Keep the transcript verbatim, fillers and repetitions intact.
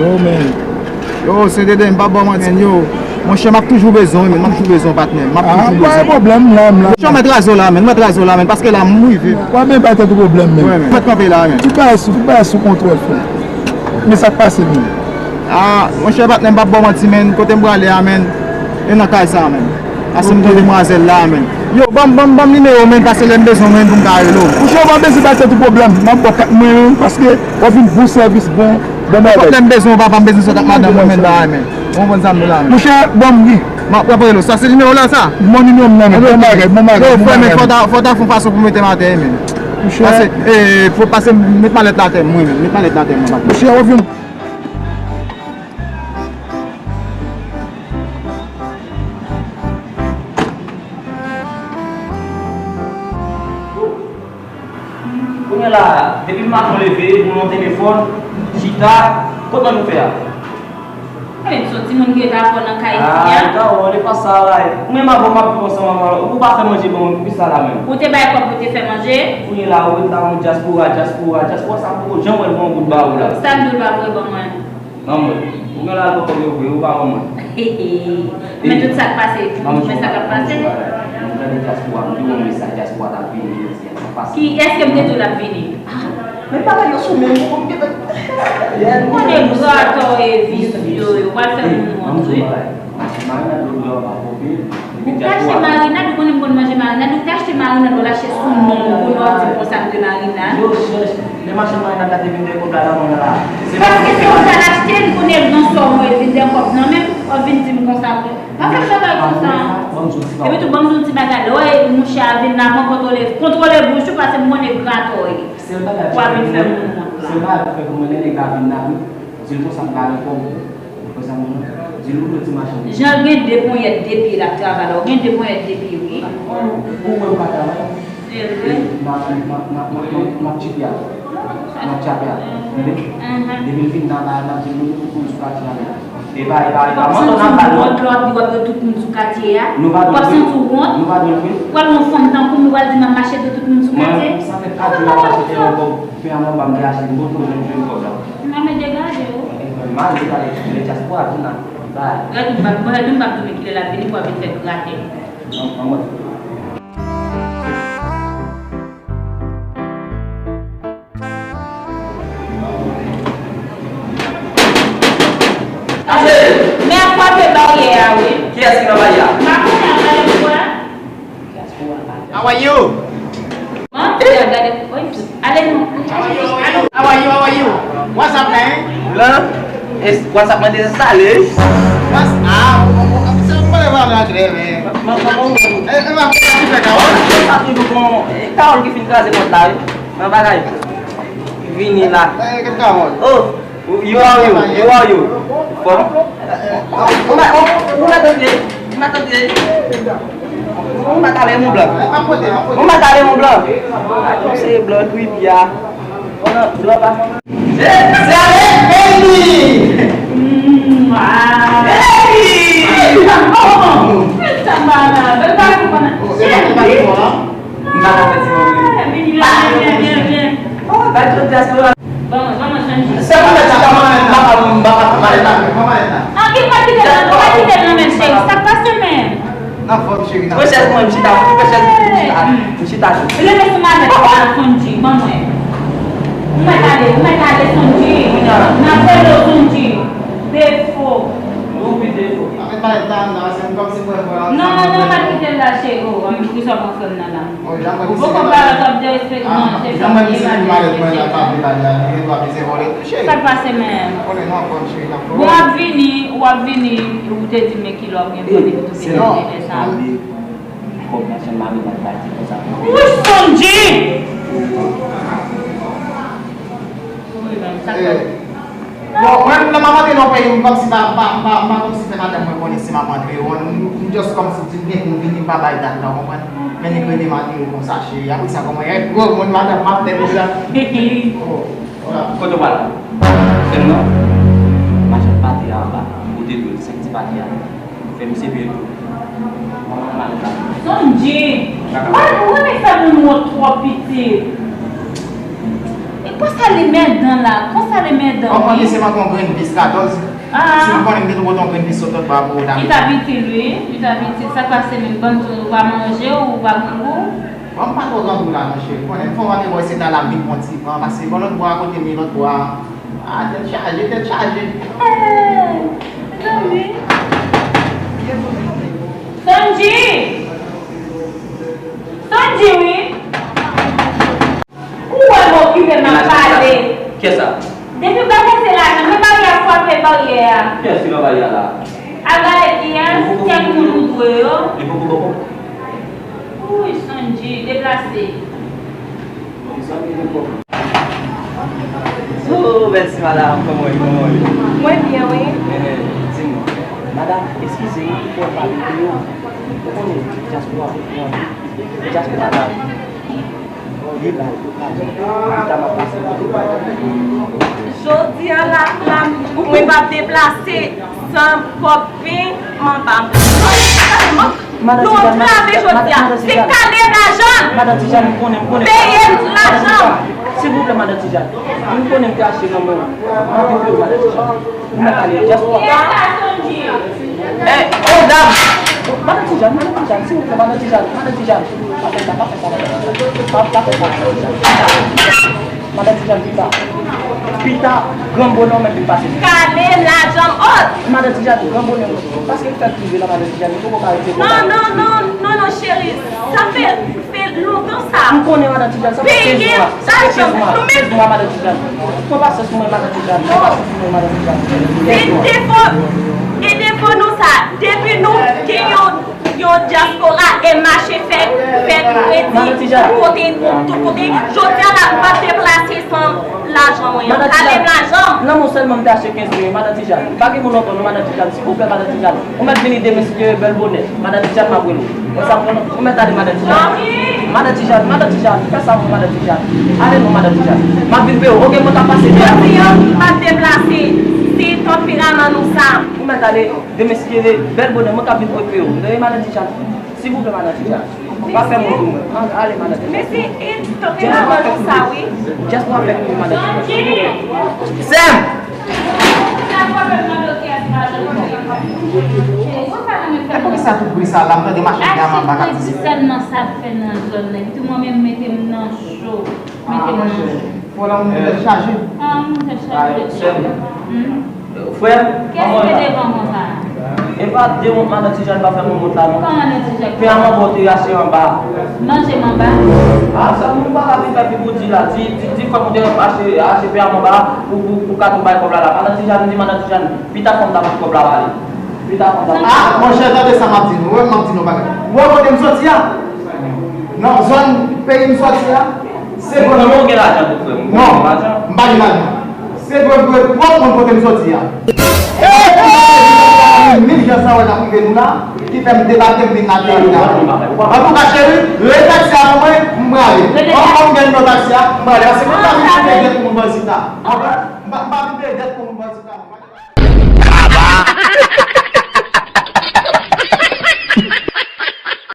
Yo, men. Yo, Sentede, m p ap ba w manti, men, yo. Monchè, m ap toujou bezwen w, men. M ap toujou bezwen w, patnè. M ap toujou bezwen w. Ah, pa gen pwoblèm, m la, m la. Monchè, w mèt raze w la, men. W mèt raze w la, men, paske la, m rive. W ap menm bay tèt ou pwoblèm, men. Wi, men. W mèt kanpe la, men. Tout bagay sou, tout bagay sou kontwòl, frè. Men sa k pase, men. Ah, monchè, patnè, m p ap ba w manti, men. Kote m prale a, men. E nan kay sa, men. Ase m gen demwazèl la, men. Yo, ban m, ban m, ban m nimewo w, men, pase lè m bezwen w, men, pou m ka rele w. Monchè, w pa bezwen bay tèt ou pwoblèm. M ap ba w kat mwen, men, paske w ap vin bon sèvis, bon, bon bagay. Nenpòt lè m bezwen w, papa, m bezwen sot ak madanm mwen, men, bagay, men. Ou konprann sa m di w la, men. Monchè, ban m li. M ap, m ap rele w. Sa se nimewo w la, sa? Bon nimewo m nan, men. Bon bagay, bon bagay, bon bagay, men. Yo, frè, men, fò w ta, fò w ta fè yon fason pou mete m atè, men. Monchè. Pase, eh, fò pase, met malèt la atè, mwen, men. Met malèt la atè, mwen, papa. Monchè, w ap vin Kounye a la, depi maten w leve, ou nan telefòn, chita, kot mann ou fè a? Mwen menm se yon timoun ki ret avè w nan kay isi a. Ah, Carole, e pa sa la. Ou menm avè w m ap viv ansanm avè w, ou pa fè manje ban mwen, poukisa la menm? Ou te bay kòb pou te fè manje? Kounye a la, ou ret la, ou dyaspora, dyaspora, dyaspora, sa poko janm wè l ban yon goud ba ou la. Sa m di w l pa voye ban mwen? Manman, ou gen lalbò kòb yo vre, ou pa manman. Men tout sa k pase, men sa k ap pase. Mwen tande dyaspora, m te yon mesaj dyaspora t ap vini jodi a, sa pase. Ki, èske m te di w l ap vini? Ah, men bagay yo sou men m, ou konn gentan. Ou konnen gratò e visye yo, yo pral fè moun wont, wi. Machin marinad lòt bò a pa pope. Ou te achte marinad, ou konnen m konn manje marinad, ou te achte marinad, ou al achte sou non m, ou konnen w ap di m konsa m te marinad. Yo chèch, lè machann marinad la te vin dèyè kòb la nan men w la. Paske se ou t al achte l, kounye a l gen yon sòm ou vin dèyè kòb nan men m, w ap vin di m konsa. Pa fè m bagay konsa. Epi tou, ban m di w yon ti bagay, lè w wè mouche a vin la, mwen kontwole, kontwole bouch ou, paske m konnen gratò w ye. Pou w ap vin fè moun wont la. Sèl bagay pou fè pou mwen, lè nèg la vin la, wi. Di l konsa m pa gen kòb. Ou konprann sa m di w? Di l ou dwe ti machann. Jan l gen de ponyèt de pye l ap travay la, ou gen de ponyèt de pye wi. Ou wè m pa travay? Se vre. M ap, m ap, m ap, m ap, m ap tchape a. M ap tchape a. Tande? Depi l vin nan kay la, m ap di l nou tout moun sou katye a menm. Epa, epa, epa, manman n ap ba l non. W ap di w ap di tout moun sou katye a. W ap santi w wont. Nou pa dwe vre. W al wè yon fanm tankou m, ou pral di m ap mache de tout moun sou katye. Mwen, sa fè kat jou m ap mache dèyè yon kòb. Fè a mwen ba m te achte, m pote w jwenn jwenn kòb la. M ap met degade w. Mal degade, men dyaspora vin la. Bay. Rèd ou m p ap, rèd ou m p ap tounen kilè l ap vini pou w ap vin fè gratè. An, an mwen. Men ap frape baryè a, wi. Kiyès ki nan baryè a? M pa konnen, ap gade pou wè. How are you? Manti, ap gade. Oy, ale non. How are you? How are you? What's up, man? Blan? What's up, man? What's up? Sa m pale pa anglè, men. Sa toujou bon. E Carole ki fin kraze kont la, wi. Nan bagay. Vini la. Oh, you are you? You are you? Fò. Ou ma, ou, ou ma tande. Ou ma tande. Ou ma tande mon blan. Ou ma tande mon blan. Ou se blan, tripya. Blan pa. Se ale, baby! Baby! Sa malad. Bèl bagay pou konnen. M pa ka fè ti manje. Vini, vini, vini, vini. Oh, bay tout dyaspora. Bon, bon, bon, bon. Sèlman mèt chita, mwen, mwen, mwen, mwen, mwen, mwen, mwen, mwen, mwen. Ah, ki pa kite nan, pa kite nan men cheri. Sa k pase menm? Nan fòm, cheri, nan fòm. Pran chèz mwen, m chita, pran chèz mwen, m chita, m chita. Leve sou malèt la, Sondji, ban mwen. Ou mèt ale, ou mèt ale, Sondji. N ap rele w, Sondji. Defo. Ou pi defo. Mwen pa nan, nan, se kòm si mwen, mwen, non, non, pa kite l la, cheri. Oh, an, poukisa w pran frè m nan la? Ou poko pale, w ap derespekte manje, sa m ye manje. Sa k pase menm? Bon, w ap vini, w ap vini, ou te di m men kilè w ap gen vant epi tou vini sa. Kòb machann marinad la di konsa. Wouch, Sondji! Wi, menm sa k pase. Bon, mwen, lè m ap antre nan peyi m, kòmsi m pa, m pa, m pa, m pa kòmsi fè madanm mwen konnen si m ap antre. Mwen, m, m just kòmsi di byen pou m vini, m pa bay dat la, w konprann? Men nèg rele m antre konsa, cheri. Apre sa, kòman, e gwo moun madanm m ap fè deja. Oh, voilà. Kote w pral? Fè m non. Machann pate a anba. Ou te dwe senk ti pate a. Fè misye peye tou. Sondji! Ou renmen fè moun wont twòp pitit. Konsa li mèdan la, konsa li mèdan. An premye se mwen ki yon grenn vis katòz. Ah. Si m konnen m te tou pote yon grenn vis sot lòt bò a pou ou ta. Li t ap itil wi, li t ap itil. Sa k pase menm, bann tou ou pa manje, ou pa grangou? Bon, m pa twò grangou la non cheri, konnen m fè yon randevou isit la, l ap vin pran ti van, pase bò lòt bò a kote m ye lòt bò a. Ah, tèt chaje, tèt chaje. Hey, mezanmi. Sonji! Sonji wi! Ou wè m okipe m ap pale. Kiyès sa? Depi w gade se lajan, men baryè a frape baryè a. Kiyès ki nan baryè a la? Al gade kiyès, kèk moun ou dwe yo. Li poko bò kòb? Wouy, Sonji, deplase. Oh, mèsi madam, kòman w ye, kòman w ye? Mwen byen wi. Di m, madam, eskize m pou m pale kreyòl. Ou konnen dyaspora, dyaspora la. Li ba yo okazyon pou ta map pase. Jodi a la, la, mwen p ap deplase san kòb pen m anba m. Nou trave jodi a. Se kale lajan. Madan Tijane, m konnen, m konnen. Peye lajan. Silvouplè, madan Tijane. M konnen m te achte nan men w. M ap vin peye w, madan Tijane. Ou mèt ale, just. Eh, oh, dam! Madan Tijane, madan Tijane, silvouplè, madan Tijane, madan Tijane. Pa fè sa, pa fè sa, madan Tijane. Pa, pa fè sa, madan Tijane. Madan Tijane, pita. Pita, gran bonè w mèt vin pase. Kale lajan m, oh! Madan Tijane, gran bonè w. Paske m fèk rive la, madan Tijane, m poko ka rete konsa. Non, non, non, non, non, cheri. Sa fè, fè lontan sa. M konnen, madan Tijane, sa fè kenz mwa. Sa fè kenz mwa, kenz mwa, madan Tijane. Pran pasyans pou mwen, madan Tijane. Pran pasyans pou mwen, madan Tijane. E defo, e defo nou sa. Depi nou gen yon, yon dyaspora e mache fè, fè kredi tout kote, tout kote. Jodi a la, m p ap deplase san lajan mwen an. Kale m lajan m. Nan men w sèlman m te achte kenz mil, madan Tijane. Pa gen moun ankò non, madan Tijane. Silvouplè, madan Tijane. Ou mèt vini demen si Dye vle, bèl bonè. Madan Tijane, m ap rele w. Mwen sa pran, ou mèt ale, madan Tijane. Madan Tijane, madan Tijane, fè sa pou mwen, madan Tijane. Ale non, madan Tijane. M ap vin peye w. Oke, mwen t ap pase. Jodi a, m pa deplase. Se tanperaman nou sa. Ou mèt ale, demen si Dye vle, bèl bonè, mwen k ap vin peye w. Tande, madan Tijane. Silvouplè, madan Tijane. Pa fè moun pou mwen. An, ale, madan Tijane. Mesye, e tanperaman nou sa, wi. Just pou fè moun, madan Tijane. Sè m! E poukisa tout bri sa la, m tande machin te anba bak ap tire. Sèlman sa ap fè nan zòn nan. Epi tou mwen menm mete m nan cho. Mete m nan cho. Fò la moun tèt chaje. Ah, moun tèt chaje. Sè m. Hmm. Frè m, kiyès ki te devan konsa? E pa de wont madan Tijane pa fè mwen wont la non. Kòman madan Tijane? Pen a manba w te rache anba. Manje m anba? Ah, sa moun pa ka vin fè pi pou di la. Di, di, di frè m ou te rache, rache pen a manba pou, pou, pou ka tou bay kòb la la. Madan Tijane, di madan Tijane. Pita fò m ta pran kòb la ba li. Pita fò m ta. Ah, monchè, tande sa m ap di nou. Wè, m ap di nou bagay. Ou wè kote m soti a? Nan zòn peyi m soti a? Se vre. Ou gen lajan tou, frè m? Non, m pa gen lajan. Se vre, vre, pwòp moun kote m soti a. Mil jan sa wè n ap rive nou la, ki fè m debake m vin nan peyi la. Antouka, cheri, rele taksi a pou mwen, m prale. Kòm, kòm m gen nimewo taksi a, m prale. Paske mwen pa vin peye dèt pou moun bò isit la. M pa, m pa vin peye dèt pou moun bò isit la. Kaba!